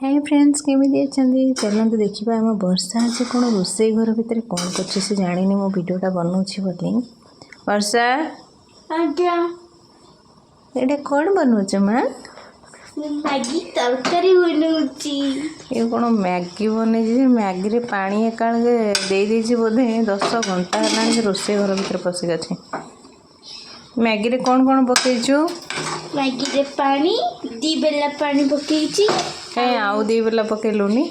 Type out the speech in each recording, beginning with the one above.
High friends, କେମିତି ଅଛନ୍ତି? ଚାଲନ୍ତୁ ଦେଖିବା ଆମ ବର୍ଷା ଆଜି କ'ଣ ରୋଷେଇ ଘର ଭିତରେ କ'ଣ କରୁଛି। ସେ ଜାଣିନି ମୁଁ ଭିଡ଼ିଓଟା ବନଉଛି ବୋଲି। ବର୍ଷା! ଆଜ୍ଞା। ଏଇଟା କ'ଣ ବନଉଛ ମା? ମୁଁ ମ୍ୟାଗି ତରକାରୀ ବନଉଛି। ଏ କ'ଣ ମ୍ୟାଗି ବନେଇଛି ଯେ ମ୍ୟାଗିରେ ପାଣି ଏକାବେଳକେ ଦେଇଦେଇଛି। ବୋଧେ 10 ଘଣ୍ଟା ହେଲାଣି ସେ ରୋଷେଇ ଘର ଭିତରେ ପଶିକି ଅଛି। ମ୍ୟାଗିରେ କ'ଣ କ'ଣ ପକେଇଛୁ? ମ୍ୟାଗିରେ ପାଣି, 2 ବେଲା ପାଣି ପକେଇଛି। କାଇଁ, ଆଉ 2 ବେଲା ପକେଇଲୁନି?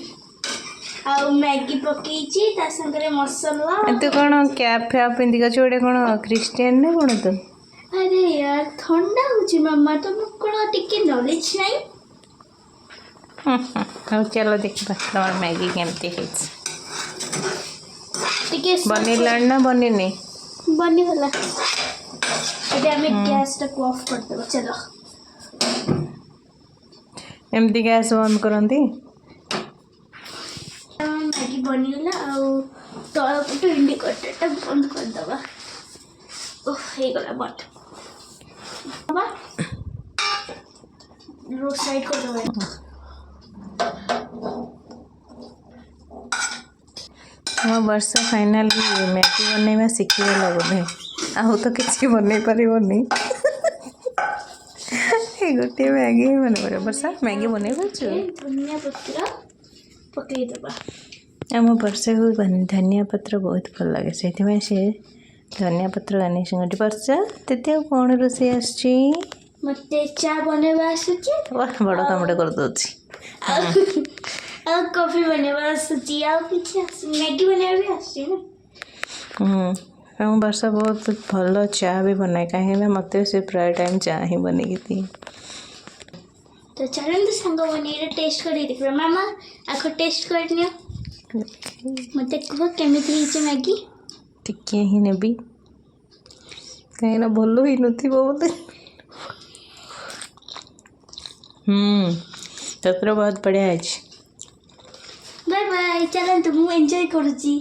ଆଉ ମ୍ୟାଗି ପକେଇଛି, ତା ସାଙ୍ଗରେ ମସଲା। ତୁ କ'ଣ କ୍ୟାପ୍ ଫ୍ୟାପ୍ ପିନ୍ଧିକି ଅଛୁ? ଗୋଟେ କ'ଣ ଖ୍ରୀଷ୍ଟିଆନ ନା କ'ଣ ତୁ? ଆରେ ୟାର, ଥଣ୍ଡା ହଉଛି ମାମା। ତମକୁ କ'ଣ ଟିକେ ନଲେଜ ନାହିଁ? ହଉ, ଚାଲ ଦେଖିବା ତମର ମ୍ୟାଗି କେମିତି ହେଇଛି। ଟିକେ। ବନେଇଲାଣି ନା ବନେଇନି? ବନିଗଲା। ଏବେ ଆମେ ଗ୍ୟାସଟାକୁ ଅଫ୍ କରିଦେବା, ଚାଲ। ଏମିତି ଗ୍ୟାସ୍ ବନ୍ଦ କରନ୍ତି? ମ୍ୟାଗି ବନିଗଲା। ଆଉ ତଳ ପଟୁ ଇଣ୍ଡିକେଟରଟା ବନ୍ଦ କରିଦେବା। ଓହ, ହେଇଗଲା ବନ୍ଦ। ବାବା, ରୋ ସାଇଡ୍ କରିଦେବା। ଆମ ବର୍ଷା ଫାଇନାଲି ମ୍ୟାଗି ବନେଇବା ଶିଖିଗଲା ବୋଧେ। ଆଉ ତ କିଛି ବନେଇ ପାରିବନି, ଏଇ ଗୋଟିଏ ମ୍ୟାଗି ହିଁ ବନେଇ ପାରିବ। ବର୍ଷା, ମ୍ୟାଗି ବନେଇ ପାରୁଛୁ? ଧନିଆ ପତ୍ର ପକେଇଦେବା। ଆମ ବର୍ଷାକୁ ଧନିଆ ପତ୍ର ବହୁତ ଭଲ ଲାଗେ, ସେଇଥିପାଇଁ ସେ ଧନିଆ ପତ୍ର ଗାର୍ନିସିଂ କରୁଛି। ବର୍ଷା, ତତେ ଆଉ କ'ଣ ରୋଷେଇ ଆସୁଛି? ମତେ ଚା ବନେଇବା ଆସୁଛି। ବାଃ, ବଡ଼ କାମଟେ କରିଦେଉଛି। ଆଉ କଫି ବନେଇବା ଆସୁଛି। ଆଉ କିଛି ଆସୁନି। ମ୍ୟାଗି ବନେଇବା ବି ଆସୁଛି ନା। ଆମ ବର୍ଷା ବହୁତ ଭଲ ଚା ବି ବନାଏ, କାହିଁକିନା ମୋତେ ସେ ପ୍ରାୟ ଟାଇମ୍ ଚା ହିଁ ବନେଇକି ଦିଏ। ତ ଚାଲନ୍ତୁ ସାଙ୍ଗମାନେ, ଏଇଟା ଟେଷ୍ଟ କରିକି ଦେଖିବା। ମାମା, ଆଖ ଟେଷ୍ଟ କରିନିଅ। ମୋତେ କୁହ କେମିତି ହେଇଛି ମ୍ୟାଗି। ଟିକିଏ ହିଁ ନେବି, କାହିଁକିନା ଭଲ ହେଇନଥିବ ବୋଧେ। ସତରେ ବହୁତ ବଢ଼ିଆ ହେଇଛି। ବାଏ ବାଏ, ଚାଲନ୍ତୁ, ମୁଁ ଏନ୍ଜୟ କରୁଛି।